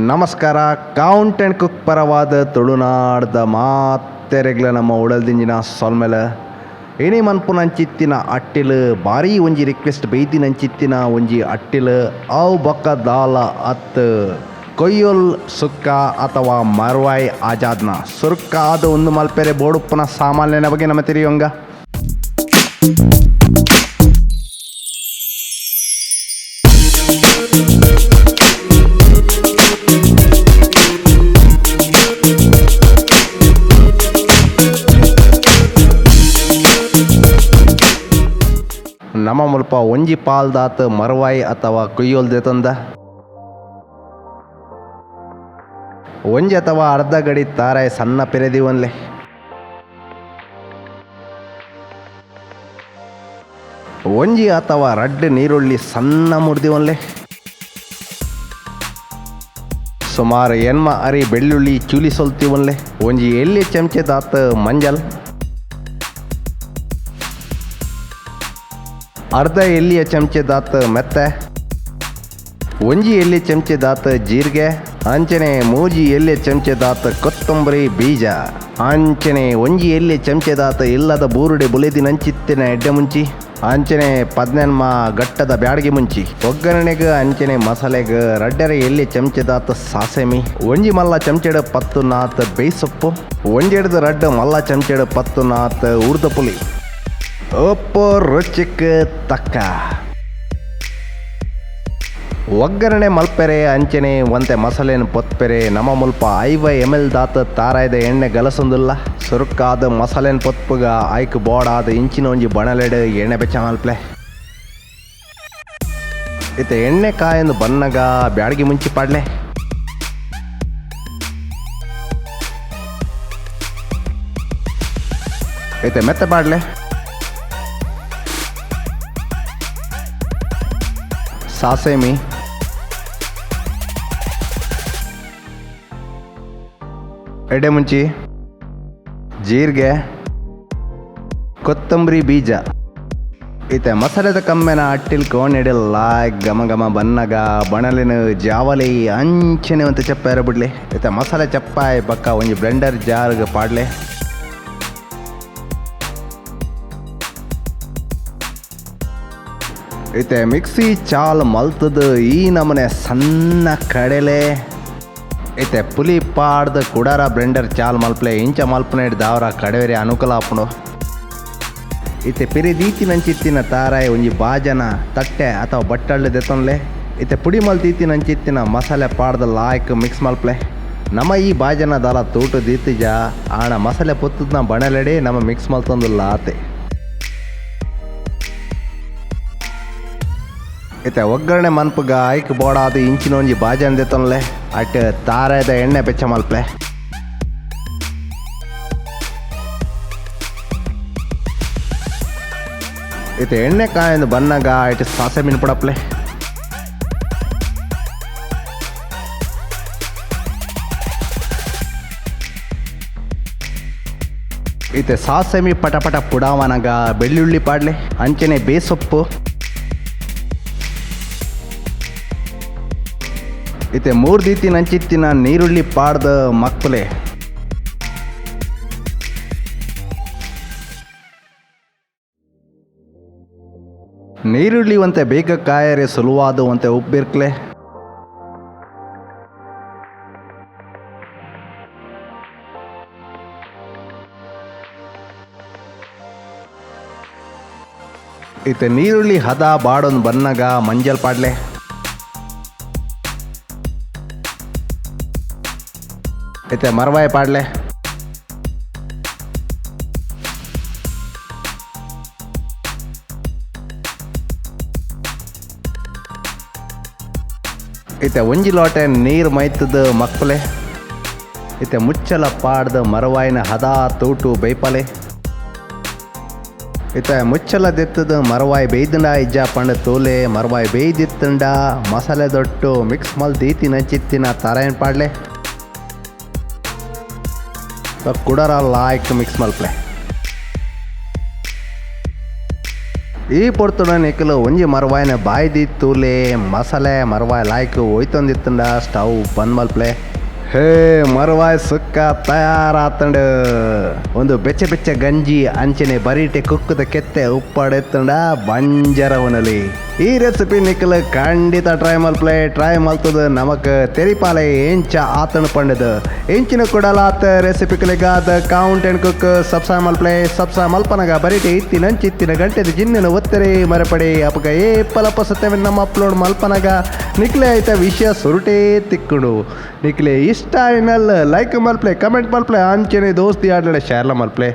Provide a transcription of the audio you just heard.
ನಮಸ್ಕಾರ. Count and cook ಪರವಾದ ತುಳುನಾಡ್ದ ಮಾತೆರೆಗ್ಲ ನಮ್ಮ ಉಡಲ್ದಿಂಜಿನ ಸೊಲ್ಮೆಲ. ಇನಿ ಮನ್ಪುನಂಚಿತ್ತಿನ ಅಟ್ಟಿಲ್ ಬಾರಿ ಒಂಜಿ ರಿಕ್ವೆಸ್ಟ್ ಬೈದಿನಂಚಿತ್ತಿನ ಒಂಜಿ ಅಟ್ಟಿಲ್ ಅವು ಬೊಕ್ಕ ದಾಲ ಅತ್ ಕೊಯ್ಯೊಲ್ ಸುಕ್ಕ ಅಥವಾ ಮರ್ವಾಯ್ ಆಜಾದ್ನ ಸುರುಕ್ಕಾದ್ ಉಂದು ಮಲ್ಪೆರೆ ಬೋಡುಪ್ಪುನ ಸಾಮಾನ್ಯನ ಬಗ್ಗೆ ನಮ್ಮ ತೆರಿಯೊಂಗ. ನಮ ಮುಲ್ಪ ಒಂಜಿ ಪಾಲ್ದಾತ್ ಮರ್ವಾಯಿ ಅಥವಾ ಕುಯ್ಯೋಲ್ ದೇತೊಂದ ಒಂಜಿ ಅಥವಾ ಅರ್ಧ ಗಡಿ ತಾರಾಯಿ ಸಣ್ಣ ಪೆರೆದಿವನ್ಲೆ. ಒಂಜಿ ಅಥವಾ ರಡ್ಡ್ ನೀರುಳ್ಳಿ ಸಣ್ಣ ಮುರ್ದಿವನ್ಲೆ. ಸುಮಾರು ಎನ್ಮ ಅರಿ ಬೆಳ್ಳುಳ್ಳಿ ಚೂಲಿ ಸೊಲ್ತಿವನ್ಲೆ. ಒಂಜಿ ಎಲ್ಲಿ ಚಮಚದಾತ್ ಮಂಜಲ್, ಅರ್ಧ ಎಲ್ಲಿಯ ಚಮಚದಾತ್ ಮೆತ್ತೆ, ಒಂಜಿ ಎಲ್ಲಿ ಚಮಚದಾತ್ ಜೀರಿಗೆ, ಅಂಚನೆ ಮೂಜಿ ಎಲ್ಲಿ ಚಮಚದಾತ್ ಕೊತ್ತಂಬರಿ ಬೀಜ, ಅಂಚನೆ ಒಂಜಿ ಎಲ್ಲಿ ಚಮಚದಾತ್ ಇಲ್ಲದ ಬೂರುಡೆ ಬುಲೆದಿನಂಚಿತ್ತಿನ ಎಡ್ಡೆ ಮುಂಚಿ, ಅಂಚನೆ ಪದ್ನೆನ್ಮ ಗಟ್ಟದ ಬ್ಯಾಡಗಿ ಮುಂಚಿ, ಒಗ್ಗರಣೆಗೆ ಅಂಚನೆ ಮಸಾಲೆಗೆ ರಡ್ಡರೆ ಎಲ್ಲಿ ಚಮಚದಾತ್ ಸಾಸೆಮಿ, ಒಂಜಿ ಮಲ್ಲ ಚಮಚೆಡ್ 10 ನಾತ್ ಬೇಯ್ಸೊಪ್ಪು, ಒಂಜೆಡ್ದು ರಡ್ಡ್ ಮಲ್ಲ ಚಮಚೆಡ್ 10 ನಾತ್ ಉರ್ದ ಪುಲಿ, ಉಪ್ಪು ರುಚಿಕ್ ತಕ್ಕ. ಒಗ್ಗರಣೆ ಮಲ್ಪೆರೆ ಅಂಚನೆ ಒಂತೆ ಮಸಾಲೆನ್ ಪೊತ್ಪೆರೆ ನಮ ಮುಲ್ಪ 50 ml ದಾತ್ ತಾರಾಯ್ದ ಎಣ್ಣೆ ಗಲಸೊಂದುಲ್ಲ. ಸುರುಕ್ಕಾದ ಮಸಾಲೆನ್ ಪೊತ್ಪುಗ ಐಕ್ ಬೋಡಾದ ಇಂಚಿನ ಒಂಜಿ ಬಣಲೆಡ್ ಎಣ್ಣೆ ಬೆಚ್ಚ ಮಲ್ಪ್ಲೆ. ಇತ್ತೆ ಎಣ್ಣೆ ಕಾಯಂದು ಬನ್ನಗ ಬ್ಯಾಡಗಿ ಮುಂಚಿ ಪಾಡ್ಲೆ. ಇತ್ತೆ ಮೆತ್ತೆ ಪಾಡ್ಲೆ. ಸಾಸೆಮಿ, ಎಡೆ ಮುಂಚಿ, ಜೀರಿಗೆ, ಕೊತ್ತಂಬರಿ ಬೀಜ. ಇತ್ತೆ ಮಸಾಲೆದ ಕಮ್ಮೆನ ಅಟ್ಟಿಲ್ ಕೋಣೆಡಿಲ್ಲ ಘಮ ಘಮ ಬನ್ನಗ ಬಣಲಿನ ಜಾವಲಿ ಅಂಚನೆ ಒಂತೆ ಚಪ್ಪಾರ ಬಿಡ್ಲಿ. ಇತ್ತೆ ಮಸಾಲೆ ಚಪ್ಪಾಯ್ ಬಕ್ಕ ಒಂಜಿ ಬ್ಲೆಂಡರ್ ಜಾರ್ಗ್ ಪಾಡ್ಲೆ. ಇತ್ತೆ ಮಿಕ್ಸಿ ಚಾಲ್ ಮಲ್ತದ ಈ ನಮನೆ ಸಣ್ಣ ಕಡಲೆ. ಇತ್ತೆ ಪುಲಿ ಪಾಡ್ದ ಕುಡಾರ ಬ್ಲೆಂಡರ್ ಚಾಲ್ ಮಲ್ಪ್ಲೆ. ಇಂಚ ಮಲ್ಪನೆ ದಾವರ ಕಡವೆರೆ ಅನುಕೂಲ ಆಪುಂಡು. ಇತ್ತೆ ಪಿರಿದೀತಿನಂಚಿತ್ತಿನ ತಾರಾಯಿ ಒಂಜಿ ಬಾಜನ ತಟ್ಟೆ ಅಥವಾ ಬಟ್ಟಳ್ಳಿ ದೆತ್ತೊನ್ಲೆ. ಇತ್ತೆ ಪುಡಿ ಮಲ್ತೀತಿನಂಚಿತ್ತಿನ ಮಸಾಲೆ ಪಾಡ್ದ ಲಾಯ್ಕ್ ಮಿಕ್ಸ್ ಮಲ್ಪ್ಲೆ. ನಮ್ಮ ಈ ಬಾಜನ ದಾಲ ತೂಟು ದೀತಿಜ ಆಣ ಮಸಾಲೆ ಪೊತ್ತದ ಬಣಲೆಡೆ ನಮ್ಮ ಮಿಕ್ಸ್ ಮಲ್ತೊಂದುಲ್ಲ ಆತೆ. ಇತ್ತೆ ಒಗ್ಗರಣೆ ಮನ್ಪುಗ ಐಕ್ ಬೋಡಾದ ಇಂಚಿನ ಒಂಜಿ ಬಾಜನ ದೆತ್ತೊನ್ಲೆ. ಅಟ್ ತಾರಾಯ್ದ ಎಣ್ಣೆ ಬೆಚ್ಚ ಮಲ್ಪ್ಲೆ. ಇತ್ತೆ ಎಣ್ಣೆ ಕಾಯಂದು ಬನ್ನಗ ಇಟ್ಟು ಸಾಸೆ ಮೀನು ಪಡಪ್ಲೆ. ಇತ್ತೆ ಸಾಸೆಮಿ ಪಟ ಪಟ ಪುಡಾವನಗ ಬೆಳ್ಳುಳ್ಳಿ ಪಾಡ್ಲೆ, ಅಂಚನೆ ಬೇಸೊಪ್ಪು. ಇತ್ತೆ ಮೂರು ದೀತಿನಂಚಿತ್ತಿನ ನೀರುಳ್ಳಿ ಪಾಡ್ದ ಮಕ್ಕಲೆ. ನೀರುಳ್ಳಿ ಒಂತೆ ಬೇಗ ಕಾಯರೆ ಸುಲುವಾದ ಒಂತೆ ಉಪ್ಪಿರ್ಕ್ಲೆ. ಇತ್ತೆ ನೀರುಳ್ಳಿ ಹದ ಬಾಡೊಂದು ಬನ್ನಗ ಮಂಜಲ್ ಪಾಡ್ಲೆ. ಇತ್ತೆ ಮರವಾಯಿ ಪಾಡ್ಲೆ. ಇತ್ತೆ ಒಂಜಿ ಲೋಟೆ ನೀರು ಮೈತದ ಮಕ್ಕಲೆ. ಇತ್ತೆ ಮುಚ್ಚಲ ಪಾಡ್ದ ಮರವಾಯಿನ ಹದ ತೂಟು ಬೇಯ್ಪಲೆ. ಇತ್ತೆ ಮುಚ್ಚಲ ದೆತ್ತದ ಮರವಾಯಿ ಬೇಯ್ದಂಡ ಇಜ್ಜ ಪಂಡ ತೋಲೆ. ಮರವಾಯಿ ಬೇಯ್ದಿತ್ತಂಡ ಮಸಾಲೆ ದೊಟ್ಟು ಮಿಕ್ಸ್ ಮಲ್ ದೀತಿನಂಚಿತ್ತಿನ ತಾರಾಯನ್ ಪಾಡ್ಲೆ. ಕುಡರ ಲಾಯ್ಕ್ ಮಿಕ್ಸ್ ಮಲ್ಪ್ಲೆ. ಈ ಪೊರ್ತುಡು ನಿಕುಲು ಒಂಜಿ ಮರ್ವಾಯಿನ ಬಾಯಿ ತೂಲೆ, ಮಸಾಲೆ ಮರ್ವಾಯಿ ಲಾಯ್ಕ್ ಒಯ್ತೊಂದಿತ್ತುಂಡ ಸ್ಟವ್ ಬಂದ್ ಮಲ್ಪ್ಲೆ. ಹೇ, ಮರ್ವಾಯ್ ಸುಕ್ಕ ತಯಾರಾತಂಡು. ಒಂದು ಬೆಚ್ಚ ಬೆಚ್ಚ ಗಂಜಿ ಅಂಚನೆ ಬರೀಟೆ ಕುಕ್ಕುದ ಕೆತ್ತೆ ಉಪ್ಪಾಡೆತ್ತುಂಡ ಬಂಜರ ಉನಲಿ. ಈ ರೆಸಿಪಿ ನಿಕುಲು ಖಂಡಿತ ಟ್ರೈ ಮಲ್ಪ್ಲೆ. ಟ್ರೈ ಮಲ್ತದ ನಮಕ್ ತೆರಿಪಾಲೆ ಎಂಚ ಆತಣ ಪಂಡದು. ಎಂಚಿನ ಕೊಡಲಾತ ರೆಸಿಪಿಗಳಿಗಾದ ಕೌಂಟ್ ಅಂಡ್ ಕುಕ್ ಸಬ್ಸ್ಕ್ರೈಬ್ ಮಲ್ಪ್ಲೆ. ಸಬ್ಸ್ಕ್ರೈಬ್ ಮಲ್ಪನಗ ಬರೀಟೆ ಇತ್ತಿನ ಅಂಚಿತ್ತಿನ ಗಂಟೆದ ಜಿನ್ನಿನ ಒತ್ತರೆ ಮರಪಡೆ. ಅಪಗ ಏ ಪಲಪ ಸತ್ಯವನ್ನು ನಮ್ಮ ಅಪ್ಲೋಡ್ ಮಲ್ಪನಗ ನಿಕ್ಲೆ ಆಯ್ತ ವಿಷಯ ಸುರುಟೇ ತಿಕ್ಕುಂಡು. ನಿಕ್ಲೆ ಇಷ್ಟ ಆಯ್ನಲ್ ಲೈಕ್ ಮಲ್ಪ್ಲೆ, ಕಮೆಂಟ್ ಮಲ್ಪ್ಲೆ, ಅಂಚನೆ ದೋಸ್ತಿ ಆಡ್ಲಡೆ ಶೇರ್ಲ ಮಲ್ಪ್ಲೆ.